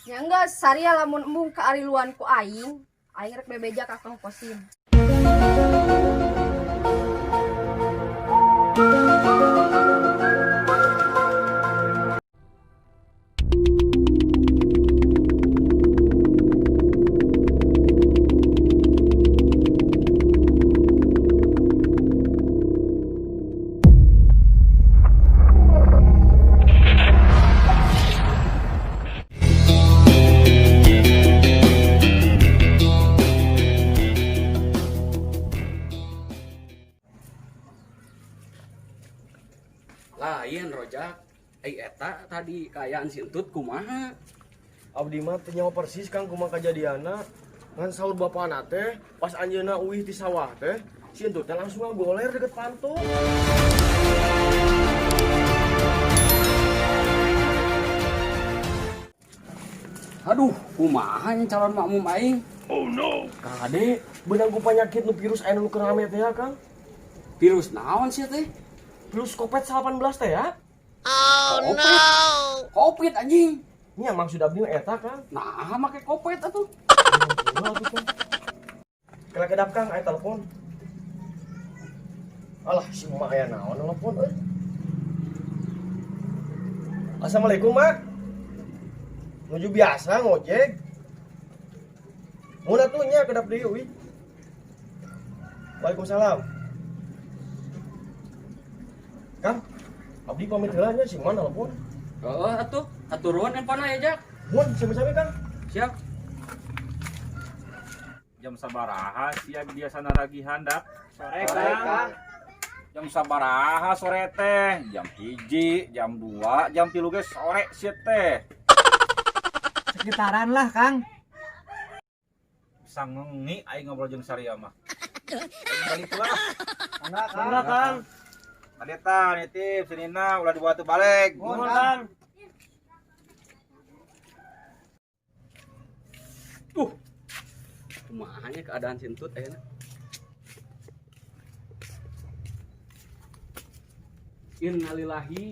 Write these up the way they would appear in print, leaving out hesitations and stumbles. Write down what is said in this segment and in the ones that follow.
Ya enggak, saria lamun embung kaariluan ku aing, aing rek bebeja ka Kang Kosim. Lain rojak, eta tadi kaayaan si Entut kumaha? Abdi mah teu nyaho persis Kang kumaha kajadianna. Ngan saur bapana teh pas anjeunna uih ti sawah teh, si Entut teh langsung ngagoler deket panto. Aduh, kumaha nya calon makmum aing? Oh no. Kade, beunang ku panyakit nu virus aya nu keur rame teh ya, Kang. Virus naon sih teh? Virus Covid-19 teh ya. Oh no. Covid anjing. Nya maksud abdi mah eta, Kang. Nah, make Covid atuh. Kela kedap Kang, aya telepon. Alah, si emak aya naon telepon euy. Assalamualaikum, Mak. Nuju biasa ngojek. Mun atuh nya kedap deui euy. Waalaikumsalam. Kang, abdi pamit heula nya si emak telepon. Heeh atuh, hatur nuhun handphone ya, Jak. Mun sami-sami, Kang. Siap. Jam sabaraha sia biasana ragihan dak? Sore, Kang. Jam sabaraha sore teh? Jam 1, jam 2, jam 3 ge sore sia teh. Sekitaran lah, Kang. Bisa ngengi aing ngobrol jeung Saria mah. Aing balik lah. Mangga, Kang. Mangga, Kang. Kadeta nitip senina ulah dibawa teu balik. Mohon, Kang. Kumaha nya keadaan si Entut ayeuna? Innalillahi.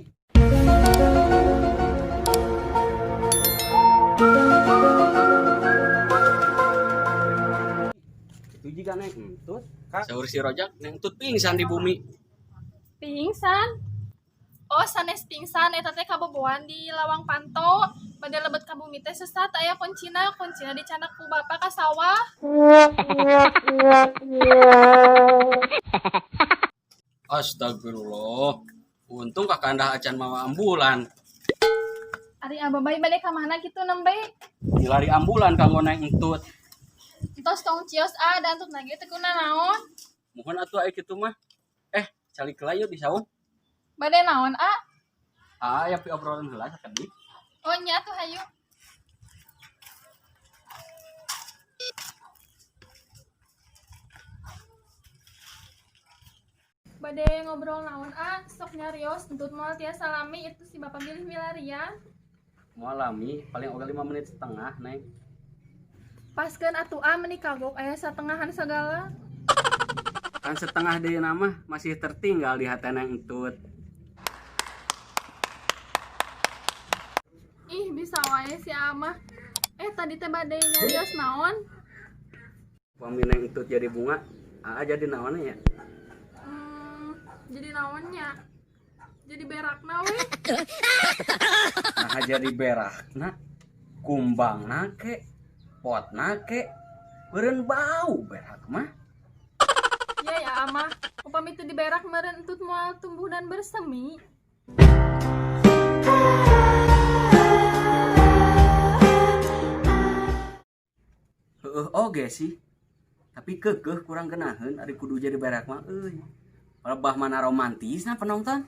Itu juga neng Entut. Saur si Rojak neng Entut pingsan di bumi. Pingsan? Oh, sanes pingsan eta teh kaboboan di lawang panto. Bade lebet ka bumi teh sesat aya kuncina, kuncina dicanak ku bapa ka sawah. Astagfirullah. Untung kakanda acan mawa ambulan. Ari abah bae bade ka mana kitu nembe? Dilari ambulan kanggo neng Entut. Entos tong cios ah da entut nage teu kuna naon. Mohon atuh aya kitu mah. Calik heula yeuh di saung. Bade naon ah? Ah, aya pi obrolan heula sakedik. Oh nya tuh hayu. Bade ngobrol naon ah, sok nyarios entut moal tiasa lami itu si bapak bilih milarian. Moal lami, paling oge 5 menit setengah, Neng. Paskeun atuh ah meuni kagok aya satengahan sagala. Kan setengah deui mah masih tertinggal di hati Neng Entut. Ih, bisa wae si Amah. Tadi teh bade nyarios naon? Upami Neng Entut jadi bunga, aa jadi naon ya? Jadi naonnya? Jadi berakna we. Nah, jadi berakna, kumbangna ke, potna ke, beureun bau berak mah. Ya ya Amah, upami teu diberak meureun entut moal tumbuh dan bersemi. Heueuh oge sih. Tapi keukeuh kurang kenaheun ari kudu jadi berak mah euy. Lebah mana romantis nah penonton.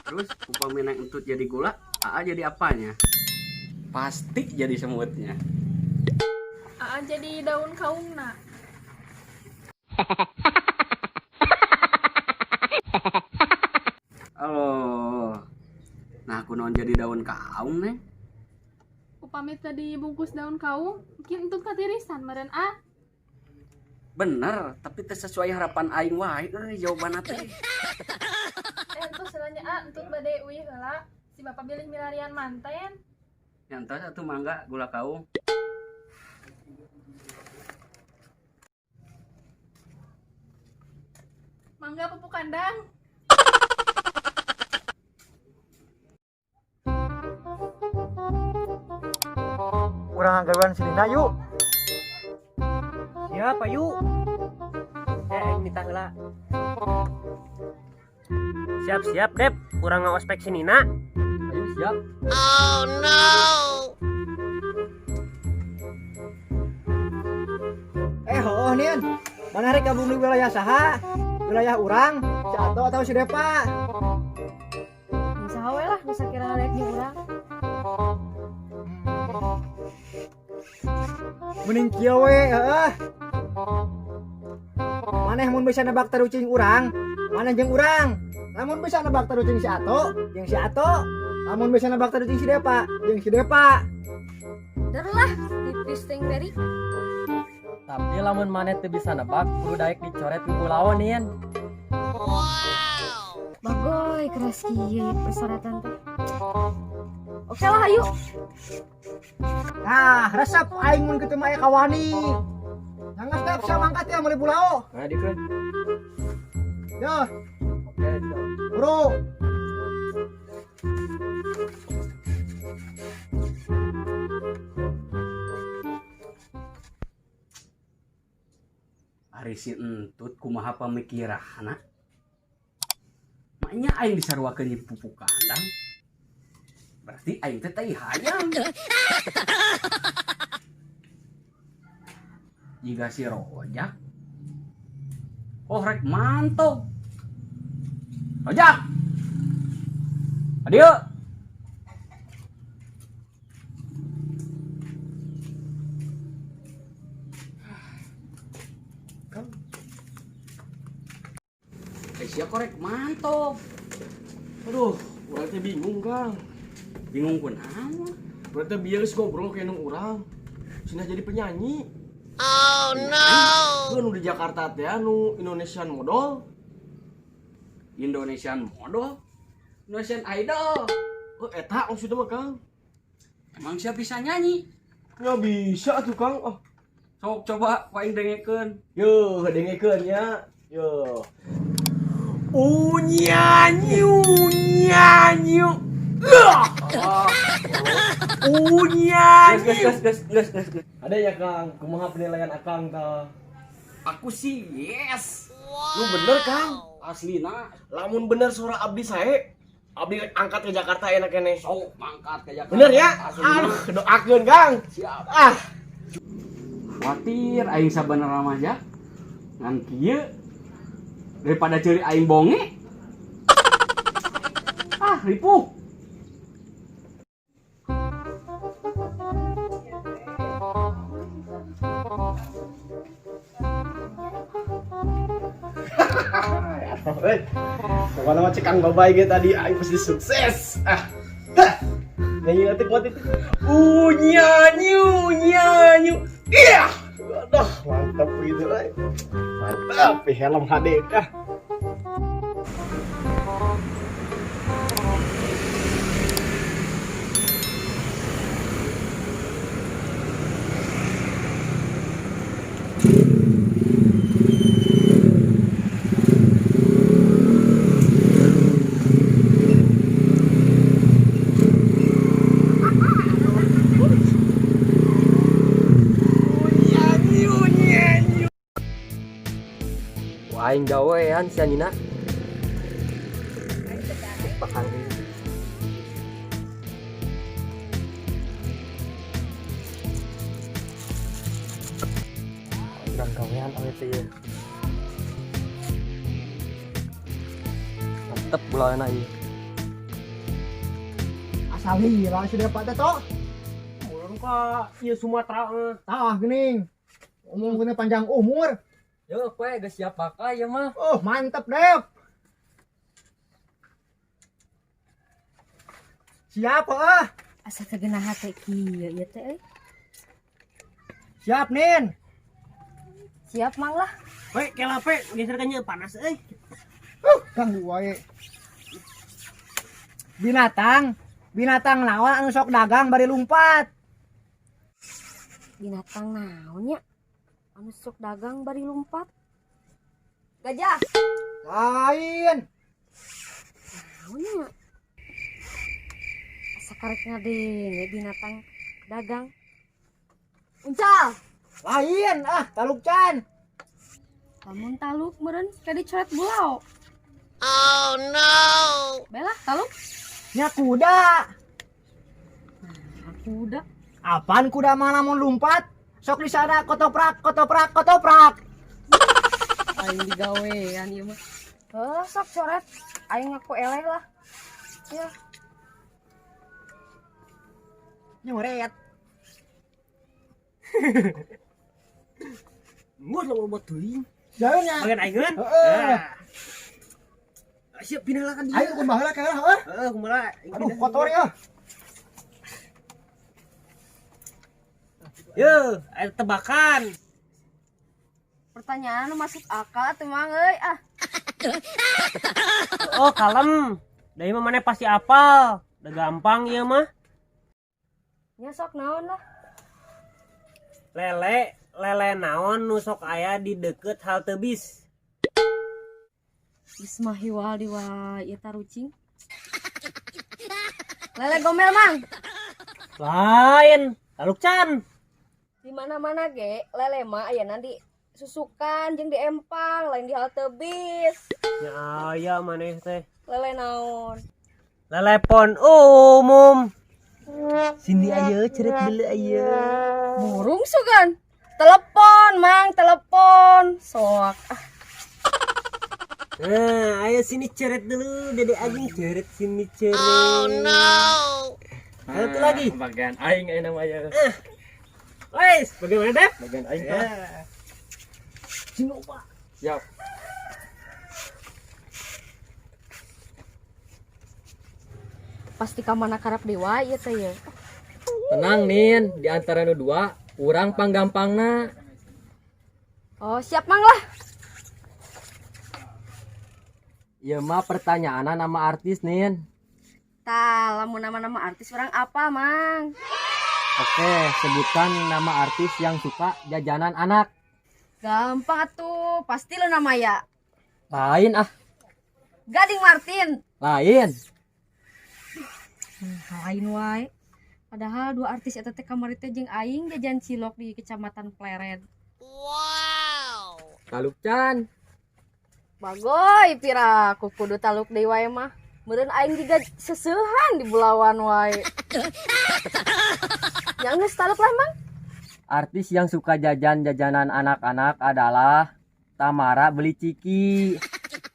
Terus upami Neng Entut jadi gula, aa jadi apanya? Pasti jadi semutnya. Aa jadi daun kaungna. Halo. Nah, aku naon jadi daun kaung, Neng? Upami tadi bungkus daun kaung, mungkin entut katirisan meureun a. Bener, tapi teu sesuai harapan aing wae euy jawabanna teh. Entus heula nya a, entut bade uih heula. Si bapak bilih milarian manten. Nyantos atuh mangga gula kaung. Mangga pupuk kandang. Urang gawean si Nina yuk. Siapa yuk? Aing nitah heula. Siap-siap, Dep. Urang ngaospek si Nina. Ayo siap. Oh Nin, mana rek gabung di wilayah saha? Wilayah urang, si Ato atau si Depa? Saha we lah, nu sakira rek jeung urang. Mending kieu we, heeh. Maneh mun bisa nebak tarucing urang, maneh jeung urang. Lamun bisa nebak tarucing si Ato, jeung si Ato. Lamun bisa nebak tarucing si Depa, jeung si Depa. Der lah, tipis ting beri. Tapi lamun maneh teu bisa nebak, kudu daek dicoret ku lawan Nin. Bagoy, keras kieu persyaratan teh. Oke lah, ayo. Nah, resep aing mun kitu mah aya kawani. Nangis Dep, sia mangkat ya meuli bulao. Nah, dikeun. Yo, Oke, siap. bro. Ari si entut kumaha pamikiranna? Maknya aing disaruakeun jeung pupuk kandang. Berarti aing teh tai hayang. Jika si Rojak. Oh rek mantap. Rojak. Adio. Sia korek mantap. Aduh, urang teh bingung, Kang. Bingung kunaon? Urang teh bieu geus ngobrol ke indung urang. Cenah jadi penyanyi. Oh no. Nu di Jakarta teh anu Indonesian Model. Indonesian Model, Indonesian Idol. Oh, eta maksudnya mah, Kang. Emang siapa bisa nyanyi? Nggak bisa tuh, Kang. Oh. Sok coba ku aing dengekeun. Yo, dengekeun nya. Yo. Unyanyu nyanyu. Unyanyu. Geus geus geus geus geus. Ada ya, Kang, kumaha penilaian Akang ta? Aku sih yes. Lu bener, Kang. Aslina Lamun bener suara abdi sae, abdi angkat ke Jakarta enak keneh. sok mangkat ke Jakarta. Bener ya? Aslina. Aduh, doakeun, Kang. Siap. Ah, Khawatir aing sabenerna mah ya. Ngan kieu daripada ceuli aing bonge. Ah, ripuh. Eh, pokoknya mah cek Kang Babay ge tadi aing pasti sukses. Ah. Hah. Nyanyi nanti kuat itu. Unyanyu nyanyu. Iya. Aduh, mantap gitu euy. Mantap, helm HD ah. Aing gawean si Nina. Bakal urang gawean awet teh ieu. Mantep bulaana ieu. Asal heula si Depa teh toh. Urang ka ieu Sumatera mah. Tah geuning. Omongkeun panjang umur. Yo, kowe geus siap pakai ya mah. Oh, mantep, Dep. Siap, ah. Asa teu geunah hate kieu ieu teh euy. Siap, Nin. Siap mang lah. We, kela pe, geser ka nya panas euy. Ganggu wae. Binatang Binatang naon anu sok dagang bari lumpat? Binatang naon nya? Anu sok dagang bari lumpat. Gajah. Lain. Naon nya? Asa karek ngadenge binatang dagang. Uncal. Lain ah, taluk can. Lamun taluk meureun kayak dicoret bulau. Oh no. Bela taluk. Nya kuda. Nah, kuda. Apaan kuda mah lamun lumpat? Sok disada kotoprak kotoprak kotoprak. Aing digawean ieu mah. Heuh, sok coret. Aing ngaku eleh lah. Ya. Nyoret. Ngus lo buat teuing. Jauhnya. Bagian aing. Heeh. Siap pindah lah kan dia. Ayo kumaha lah kalah heuh. Heeh, kumaha. Aduh kotor ya. Yo, ada tebakan. Pertanyaan nu masuk akal atuh mang euy ah. Oh, kalem. Dari mah maneh pasti apal. Udah gampang ieu mah. Nya sok naon lah. Lele, lele naon nu sok aya di deket halte bis. Geus mah hiwal di wae ieu tarucing. Lele gomel mang. Lain, taluk can. Di mana-mana ge lele mah aya di susukan jeung di empang lain di halte bis. Ya aya maneh teh. Lele naon? Lelepon umum. Sini ayo ceret dulu ayo. Burung sugan. Telepon mang, telepon. Soak. Ah, Nah, ayo sini ceret dulu, Dede Agung ceret sini ceret. Oh no. Satu lagi. Bagian aing ayeuna mah ya. Wes, bagaimana Dep? Bagian aing Ya. Sini opa. Siap. Pasti ka mana karep dewa ieu teh ya. Tenang Nin, di antara nu dua urang panggampangna. Oh, siap mang lah. Ieu mah pertanyaanna nama artis Nin. Tah, lamun nama-nama artis orang apa, Mang? Oke, sebutkan nama artis yang suka jajanan anak. Gampang atuh, pasti lo nama ya. Lain ah, Gading Martin. lain. Lain wae. Padahal dua artis eta teh kamari teh jeung aing jajan cilok di Kecamatan Pleret. Taluk can. Bagoy pira ku kudu taluk deui wae mah. Meureun aing juga seseuhan di bulawan wae. Ya geus taluk lah, Mang. Artis yang suka jajan jajanan anak-anak adalah Tamara Beli Ciki.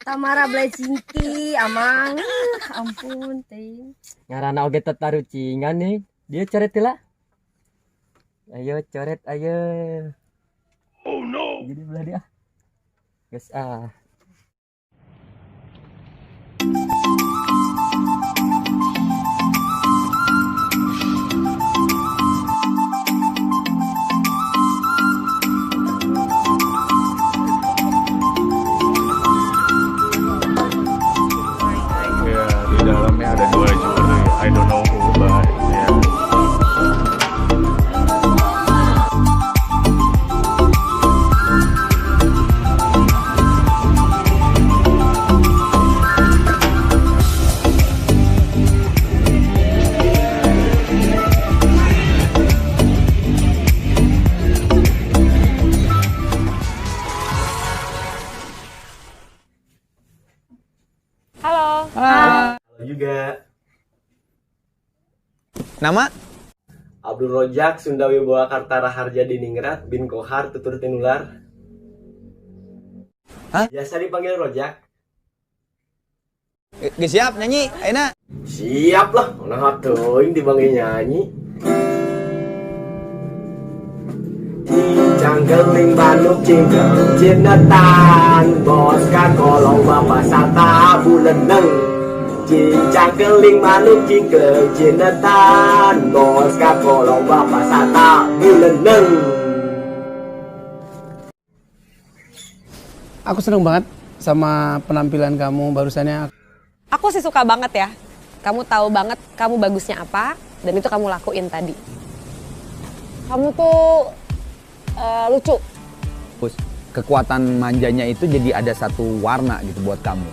Tamara Blecingki, Amang. Ah, ampun, teh. Ngaranna oge tetarucingan nih. Dia coret lah. Ayo coret ayo. Oh no. Jadi belah dia. Geus ah. Ya, di dalamnya ada dua juri. I don't know who, but yeah. Halo. Halo juga. Nama? Abdul Rojak Sunda Wibawa Kartara Harja Diningrat bin Kohar Tutur Tinular. Hah? Biasa dipanggil Rojak. Geus siap nyanyi, ayeuna. Siap lah, nah teuing dipanggil nyanyi. Cincang keling manuk cingkeng cinetan bos kakolong bapak sata buleneng. Cincang keling manuk cingkeng cinetan bos kakolong bapak sata buleneng. Aku seneng banget sama penampilan kamu barusannya. Aku sih suka banget ya. Kamu tahu banget kamu bagusnya apa dan itu kamu lakuin tadi. Kamu tuh lucu. Kekuatan manjanya itu jadi ada satu warna gitu buat kamu.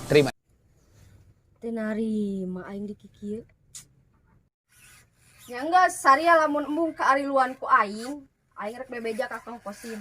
Terima. Teu narima aing dikikieu. Ya enggak, saria lamun embung kaariluan ku aing, aing rek bebeja ka Kang Kosim.